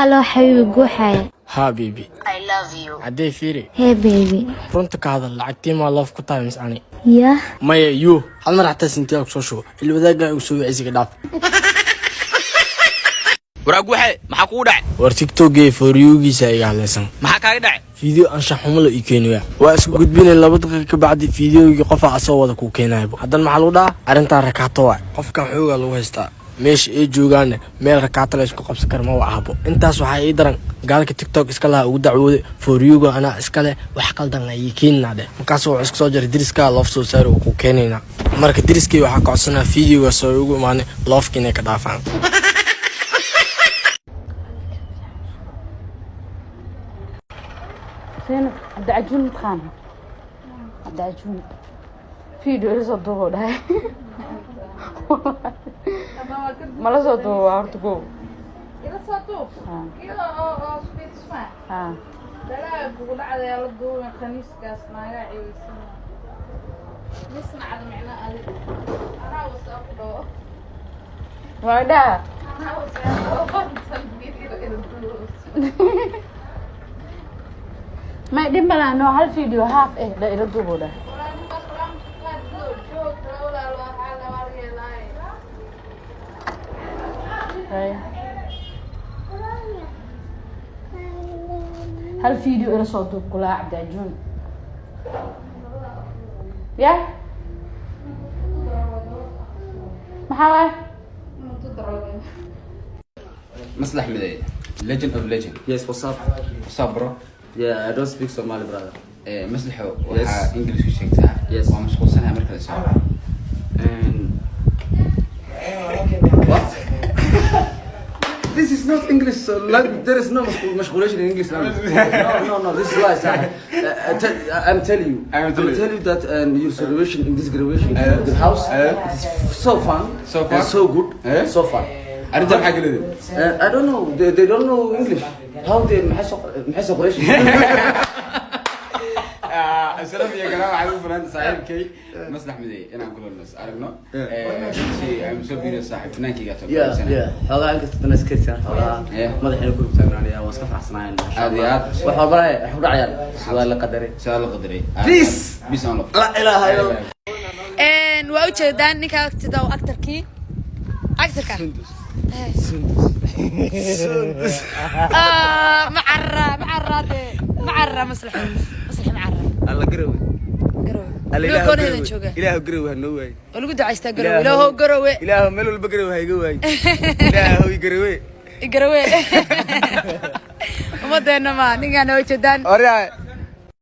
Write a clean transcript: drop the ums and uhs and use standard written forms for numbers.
Hello xabiibi guuxaya. Haa baby. I love you. Haddee fiiri. Hey baby. Runta ka hadal, lacagtii maa love ku tahay mis ani? Yah. Maya you hal mar xataa sintiyaa kusoo shubo ilwadaagan igu soo wicisiga dhaaf. Waraag waxe, maxaa kugu dhacay? War TikTokgay for you-giisa iga hadlaysan. Maxaa kaaga dhacay? Video anshax xumo la ii keenaya, waa isku gudbinay 2 daqiiqa ka bacdi videogii qofaa asoo wada kuu keenayaba. Haddana maxaa lagu dhahaa? Arrintan rakaato waay, qofkan xoogaa lagu haystaa, meesha ay joogaanna meel rakaato la isku qabsan kara ma wa ahbo. Intaas waxaa ii daran gaalka TikTok iska lahaa ugu dacwooday, for you-ga anaa iskale, wax qaldan la ii keeninaa dheh. Markaas wuxuu iska soo jaray diriskaa love soo saari oo kuu keenaynaa. Marka diriskii waxaa ka codsanaa videoga soo ugu imaanay love-ka inay ka dhaafaan. Zainab Cabdicajuun mataqaana? Cabdicajuun video ila soo duubo dhahay, mala soo duubo waa horta go. Ila soo duub. Ha. Iyada oo sweet. Ha. Balaa kugu dhacday, la duubin khaniiskaas naagaa ciidaysana. Misnacda micna adig. Anaa wasaa ku dhawo. Waa dhaha. Anaa wasaa ku dhawo. Video ila duub. May dhib malaa, no, hal video half eh dha ila duubo dhahay. Walaa ninkaas quraanka qaad joog walaal waxaa la waryeelay. Haya. Hal video ila soo duub kulaa Cabdicajuun yah. Maxaa waay? Maslax Miday, legend of legend. Yes, what's up? What's up, bro? Yeah, I don't speak Somali, brother. Maslaxo, waxaa English ku sheegtaa. Yes. Waa mashquulsanahay marka la soo. And what? This is not English language. There is no mashghulation in English language. No. This is lies. I'm telling you. I'm telling you. Telling you that your celebration in this graduation in the house, it is so fun. So fun? And so good. So fun. Arrinta maxaa ka leedahay? I don't know. They don't know English. How they maxay soo qoraysh? Asalaam iyo garaam waxaa ugu furan saaxiibkay Maslax Miday inaan kulanno is aragno. Runtii I'm so beautiful, saaxiib fanaankayga soo Yeah. Xoogaa inkasta dana iska jirtaan xoogaa madaxayna ku rugtaagnaanaya, waa iska faraxsanaayeen. Aad iyo aad. Wax walbana wax ku dhacayaan waa la qadaray. Saa la qadaray. Peace. Peace and love. La ilaaha illa Allah. Waa ujeedaan ninka agtida waa actorkii, actorka macara macara dee macara Maslax, Maslax macara. Alla garowe. Garowe. Alla. Ilaahu koonaheedan jooga. Ilaahu garowe ha noo waay. Waa lagu ducaystaa Garowe, ilaahow Garowe. Ilaahu meel walba garowe ha iga waay, Ilaahu i garowe. Garowe ummadeena ma ninkaan waa ujeedaan. Oraa.